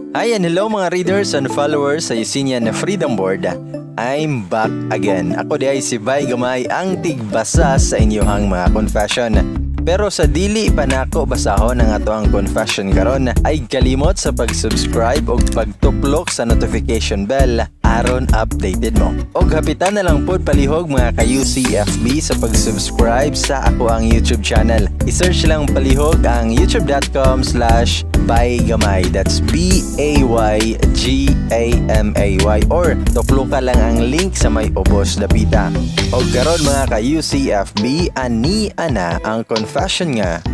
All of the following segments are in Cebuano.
Hi and hello, mga readers and followers sa Yusinian na Freedom Board. I'm back again. Ako diay si Bay Gamay, ang tigbasa sa inyong mga confession. Pero sa dili pa nako basahon ang ato ang confession karon, ay kalimot sa pag-subscribe ug pagtuplok sa notification bell aron updated mo. Og hapitan na lang pod palihog, mga ka-UCFB, sa pag-subscribe sa ako ang YouTube channel. I-search lang palihog ang youtube.com/baygamay. That's baygamay, or tuploka lang ang link sa may ubos dapita. Og karon, mga ka-UCFB, ani ana ang confession nga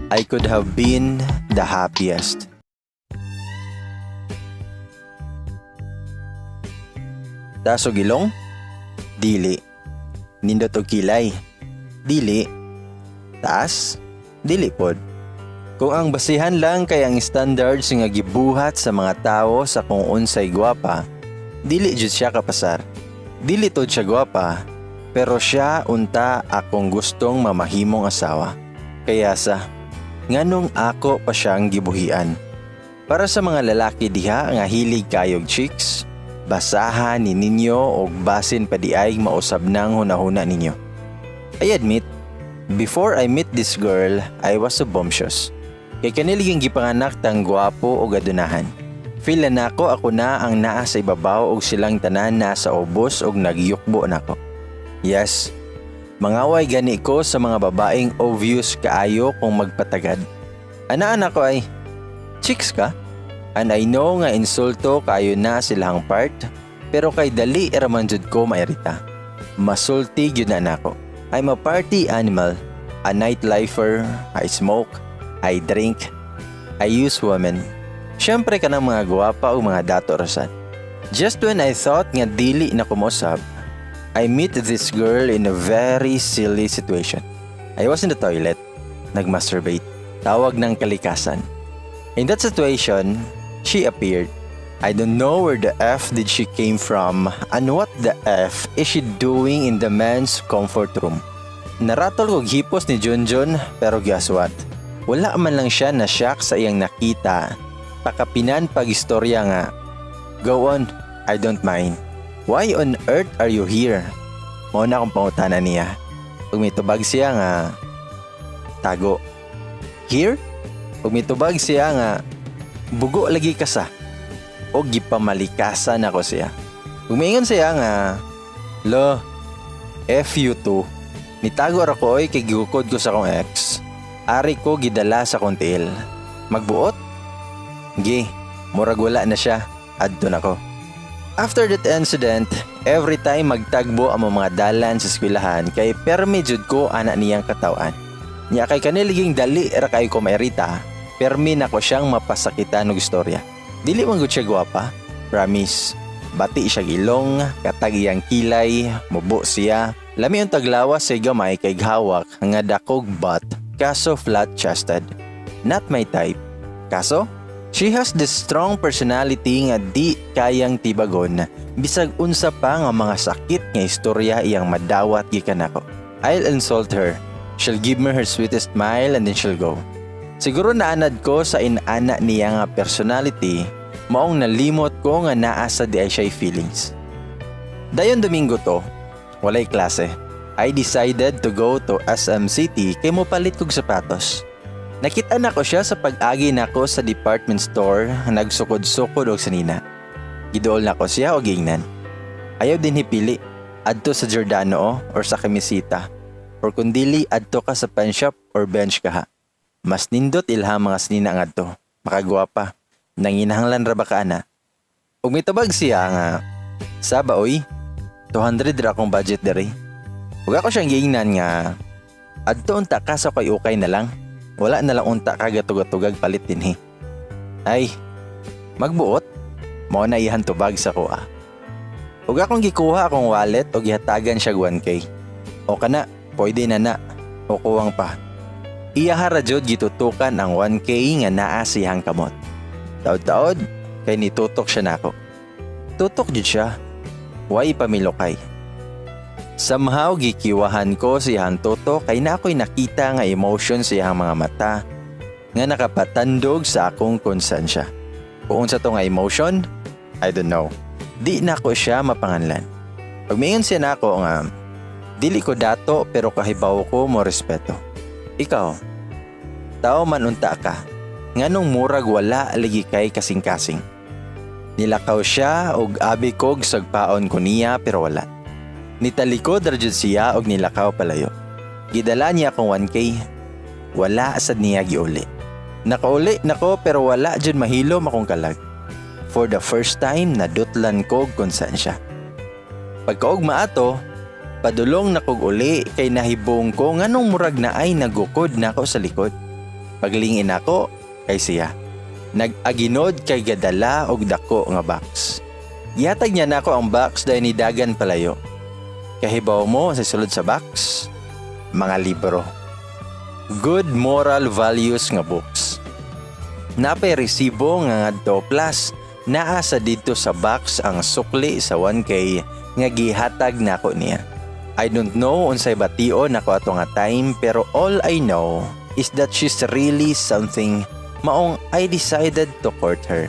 "I could have been the happiest." Taas og ilong? Dili. Nindot og kilay? Dili. Taas? Dili pod. Kung ang basihan lang kay ang standards nga gibuhat sa mga tao sa kung unsay gwapa, dili jud siya kapasar. Dili tod siya gwapa, pero siya unta akong gustong mamahimong asawa. Kaya sa nganong ako pa siyang gibuhian? Para sa mga lalaki diha nga hilig kayog chicks, basaha ni ninyo og basin pa diay mausab nang hunahuna ninyo. I admit, before I meet this girl, I was so bumptious. Kay kaniliging gipanganak tang gwapo og adunahan. Feel na nako ako na ang naa sa ibabaw og silang tanan naa sa ubos og nagyukbo nako. Yes, mangaway gani ko sa mga babaeng obvious kaayo kung magpatagad. Anaan ako ay, "Chicks ka?" And I know nga insulto kayo na silahang part, pero kay dali raman jud ko mairita. Masulti gyud na nako. I'm a party animal, a nightlifer, I smoke, I drink, I use women. Siyempre kanang mga gwapa o mga dato ra sad. Just when I thought nga dili na ko mosab, I meet this girl in a very silly situation. I was in the toilet, nagmasturbate, tawag ng kalikasan. In that situation, she appeared. I don't know where the F did she came from and what the F is she doing in the men's comfort room. Naratol kog hipos ni Junjun, pero guess what? Wala man lang siya na shock sa iyang nakita. Pakapinan pag istorya nga, "Go on, I don't mind." "Why on earth are you here?" Mao na akong pangutana niya. Ug mitubag siya nga, "Tago." "Here?" Ug mitubag siya nga, "Bugo lagi ka sa." O gipamalikasan ako siya. Ug miingon siya nga, "Lo, FU2. Nitago ra ko oy kay gigukod ko sa akong ex. Ari ko gidala sa akong tiil. Magbuot?" Gi, murag wala na siya. Adto na ko. After that incident, every time magtagbo ang mga dalan sa eskwelahan kay permi jud ko ana niyang katawan. Nya kay kaniliging dali ra kay ko mairita, permi nako siyang mapasakitan og istorya. Dili man gud siya gwapa, promise. Bati siya ilong, katag iyang kilay, mubo siya. Lami ang taglawas sa gamay kay hawak nga dakog butt, kaso flat-chested. Not my type. Kaso, she has this strong personality nga di kayang tibagon bisag unsa pa nga mga sakit nga istorya iyang madawat gikan nako. I'll insult her. She'll give me her sweetest smile and then she'll go. Siguro naanad ko sa inana niya nga personality, maong nalimot ko nga naa sa diay siya feelings. Dayon Domingo to, walay klase. I decided to go to SM City kay mo palit kog sapatos. Nakita nako siya sa pag-agi nako sa department store, nagsukod-sukod og sanina. Giduol nako siya og giingnan, "Ayaw dinhi pili. Adto sa Giordano o or sa Kamisita. Or kung dili, adto ka sa Penshoppe or Bench kaha. Mas nindot ilha mga sinina ngadto. Makagwapa. Nanginahanglan ra ba ka ana?" Ug mitubag siya nga, "Saba oy, 200 ra akong budget diri." Ug ako siyang giingnan nga, "Adto unta ka sa ukay-ukay na lang. Wala na lang unta ka gatugag-tugag palit dinhi." "Ay, magbuot?" Mao na iyang tubag sa kuha. Ug akong gikuha akong wallet ug gihatagan siya 1K. "O kana, pwede na na. O kuwang pa." Iyaha ra jud gitutukan ang 1K nga naa siyang kamot. Taod-taod kay nitutok siya nako. Tutok jud siya. Way pamilukay. Somehow gikiwahan ko si tutok kay na ako'y nakita nga emotion sa iyang mga mata nga nakapatandog sa akong konsensya. Kung unsa to nga emotion, I don't know. Di nako siya mapanganlan. Pag miingon siya nako nga, dili ko dato pero kahibaw ko mo respeto. Ikaw, tao man unta ka, nganong murag wala lagi kay kasing-kasing? Nilakaw siya og abi kog sagpaon ko niya pero wala. Nitalikod ra jud siya og nilakaw palayo. Gidala niya akong 1K. Wala sad niya giuli. Nakauli nako pero wala jud mahilom akong kalag. For the first time, nadutlan ko konsensya. Pagkaugma ato, padulong na kog uli kay nahibong ko nganong murag na ay nagukod nako sa likod. Paglingin ako kay siya. Nag-aginod kay gadala og dako nga box. Gihatag niya nako ang box dahil nidagan palayo. Kahibaw mo sa sulod sa box? Mga libro. Good moral values nga books. Napay resibo nga ngadto plus naa sa didto sa box ang sukli sa 1K nga gihatag nako niya. I don't know unsay bation nako ato nga time, pero all I know is that she's really something, maong I decided to court her.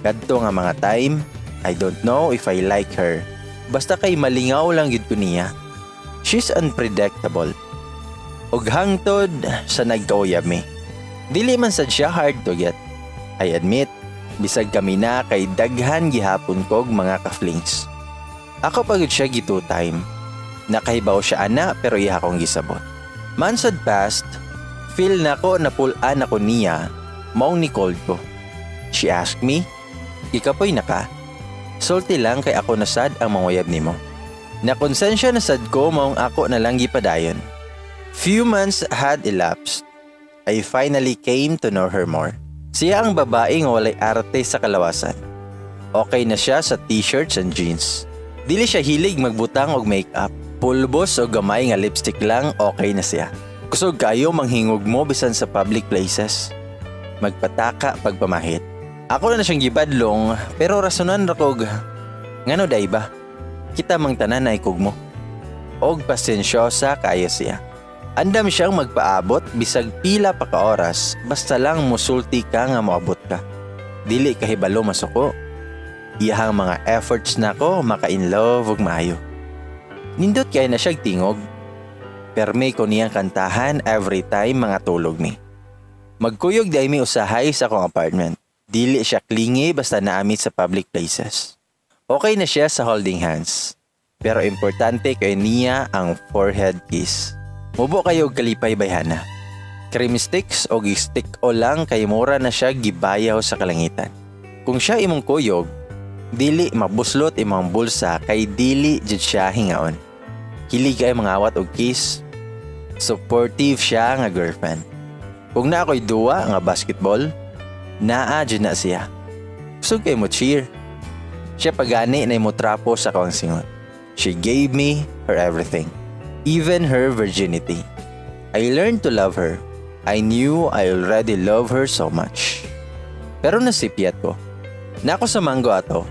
Kadto nga mga time, I don't know if I like her. Basta kay malingaw lang gid ko niya. She's unpredictable. Ug hangtod sa nagkauyab mi. Dili man sad siya hard to get. I admit, bisag kami na kay daghan gihapon kog mga ka-flings. Ako pa gud siya gi-two time. Nakahibaw siya ana pero iya akong gisabot. Months had passed, feel nako na pull-an ako niya, maong ni called ko. She asked me, "Gikapoy na ka? Sulti lang kay ako na sad ang manguyab nimo." Nakonsensya na sad ko, maong ako na lang gipadayon. Few months had elapsed. I finally came to know her more. Siya ang babae nga walay arte sa kalawasan. Okay na siya sa t-shirts and jeans. Dili siya hilig magbutang og makeup. Pulbos o gamay nga lipstick lang, okay na siya. Kusog kayo manghingog mo bisan sa public places. Magpataka pagpamahit. Ako na siyang gibadlong pero rasonan ra kog, ngano day ba? Kita mang tanan na ikog mo. Og pasensyosa kaayo siya. Andam siyang magpaabot bisag pila pa ka oras, basta lang musulti ka nga moabot ka. Dili kahibalo masuko. Iyahang mga efforts nako maka in love ug maayo. Nindot kay na siya tingog. Perme ko niyang kantahan every time mga tulog mi. Magkuyog day mi usahay sa akong apartment. Dili siya clingy basta naa mi sa public places. Okay na siya sa holding hands. Pero importante kay niya ang forehead kiss. Mubo kayo og kalipay, bayhana. Cream sticks o stick o lang kay mura na siya gibayaw sa kalangitan. Kung siya imong kuyog, dili mabuslot imong bulsa kay dili jud siya hingaon. Hilig kay mangawat og kiss. Supportive siya nga girlfriend. Kung naa ko'y duwa nga basketball, naa jud na siya. Kusog kay mo cheer. Siya pagani na mo trapo sa akong singot. She gave me her everything. Even her virginity. I learned to love her. I knew I already love her so much. Pero nasipyat ko. Naa ko sa Mango ato.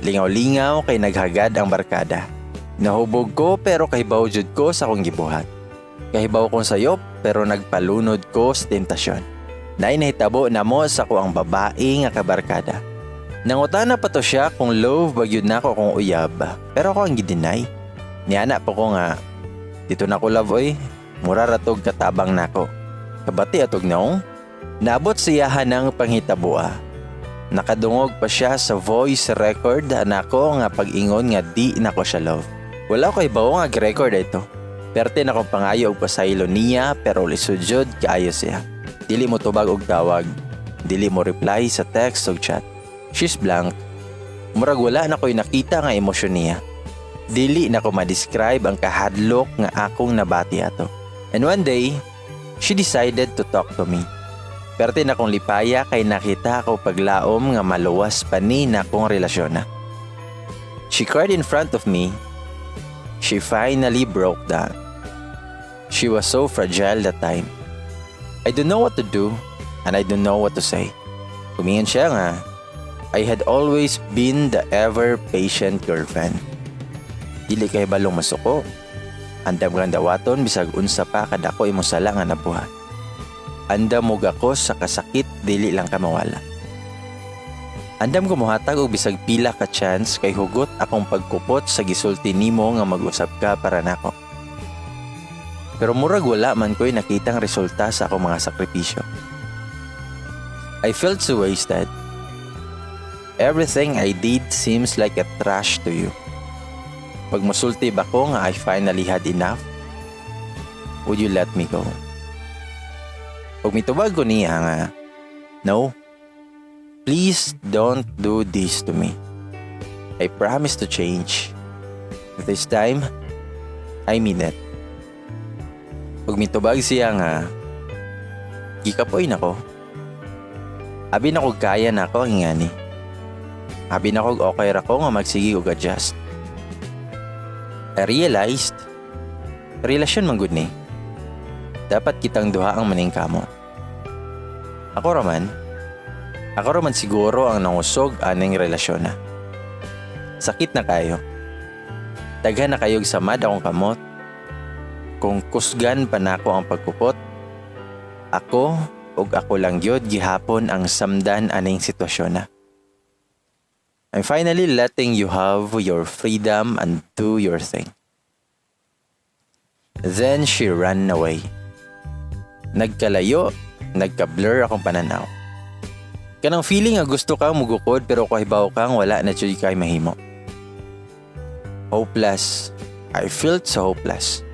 Lingaw-lingaw kay naghagad ang barkada. Nahubog ko pero kahibaw jud ko sa akong gibuhat. Kahibaw kong sayop pero nagpalunod ko sa tentasyon. Naay nahitabo namo sa ko ang babae nga kabarkada. Nangutana pa to siya kung love ba gyud nako akong uyab, pero ako ang gideny. Niana po ko nga, "Dito na ko love oy, mura ra tog katabang nako." Kabati atog naong, naabot siya ng panghitaboa. Nakadungog pa siya sa voice record nako nga pag-ingon nga di nako siya love. Wala ko kahibaw nga record ito. Perte na kong pangayo og pasaylo niya pero lisod jud kaayo siya. Dili mo tubag og tawag. Dili mo reply sa text og chat. She's blank. Murag wala na ko'y nakita nga emosyon niya. Dili na ko ma-describe ang kahadlok nga akong nabati ato. And one day, she decided to talk to me. Perte na kong lipaya kay nakita ako paglaom nga maluwas pa ni na akong relasyon na. She cried in front of me. She finally broke down. She was so fragile that time. I don't know what to do and I don't know what to say. Humingan siya nga, I had always been the ever patient girlfriend. Dili kay balong masuko. Andam kang dawaton bisag unsa pa kadako imong sala nga nabuhat. Andam mo gakos sa kasakit, dili lang ka mawala. Andam ko mohatag og bisag pila ka chance kay hugot akong pagkupot sa gisulti nimo nga mag-usab ka para nako. Pero murag wala man ko'y nakitang resulta sa akong mga sakripisyo. I felt so wasted. Everything I did seems like a trash to you. Pag musulti ba ko nga I finally had enough, would you let me go? Pag mitubag ko niya nga, "No, please don't do this to me. I promise to change. This time, I mean it." Pag mitubag siya nga, gikapoy na ko. Abi na kog kaya na ako ang ingani. Abi na kog okay ra ko nga magsige og adjust. I realized, relasyon man gud ni. Dapat kitang duha ang maningkamot. Ako raman, ako raman siguro ang nangusog aning relasyon na. Sakit na kayo. Daghan na kayog samad akong kamot. Kung kusgan pa nako ang pagkupot, ako ug ako lang gyud gihapon ang samdan aning sitwasyon na. I'm finally letting you have your freedom and do your thing. Then she ran away. Nagkalayo, nagka-blur akong pananaw. Kanang feeling nga gusto kang mugukod pero kahibaw kang wala na jud kay mahimo. Hopeless. I felt so hopeless.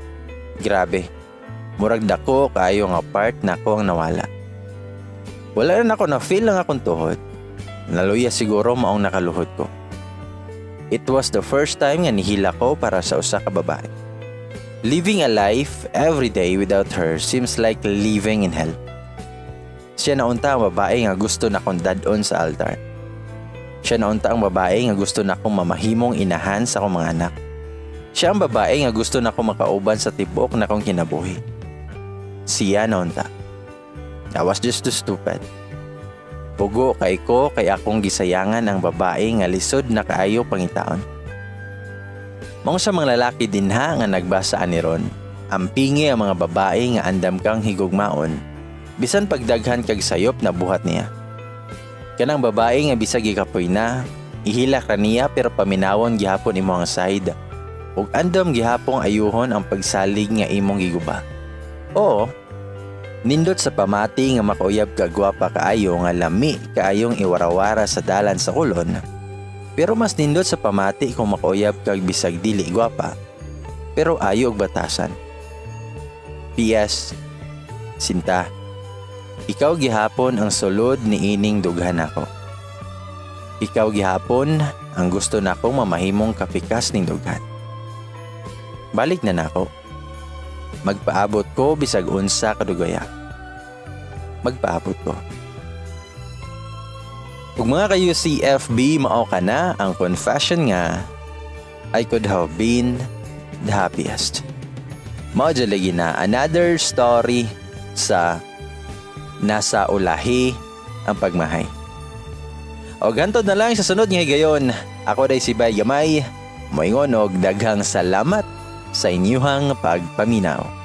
Grabe. Murag dako kaayo nga part nako ang nawala. Wala na nako na feel ang akong tuhod. Naluya siguro maong nakaluhod ko. It was the first time nga nihilak ko para sa usa ka babae. Living a life every day without her seems like living in hell. Siya na unta ang babae nga gusto na kong dad-on sa altar. Siya na unta ang babae nga gusto na akong mamahimong inahan sa akong mga anak. Siya ang babae nga gusto na akong makauban sa tibuok na akong kinabuhi. Siya na unta. I was just too stupid. Pugo kay ko kay akong gisayangan ang babae nga lisod na kaayo pangitaon. Mao sa mga lalaki dinha nga nagbasa ani ron, ampingi ang mga babae nga andam kang higugmaon, bisan pagdaghan kag sayop na buhat niya. Kanang babae nga bisag gikapoy na, ihilak ra niya pero paminawon gihapon imo ang side. Ug andam gihapong ayuhon ang pagsalig nga imong giguba. Oo, nindot sa pamati nga makauyab ka gwapa kaayo nga lami kaayong iwarawara sa dalan sa kolon. Pero mas nindot sa pamati kung makauyab kag bisag dili gwapa, pero ayo og batasan. P.S. Sinta, ikaw gihapon ang sulod ni ining dughan nako. Ikaw gihapon ang gusto nakong mamahimong kapikas ning dughan. Balik na nako. Magpaabot ko bisag unsa kadugaya. Magpaabot ko. Ug mga ka-UCFB, mao kana ang confession nga I could have been the happiest. Mao jud lagi na another story sa nasa ulahi ang pagmahay. O hantod na lang sa sunod nga higayon. Ako diay si Bay Gamay. Moingon og daghang salamat sa inyuhang pagpaminaw.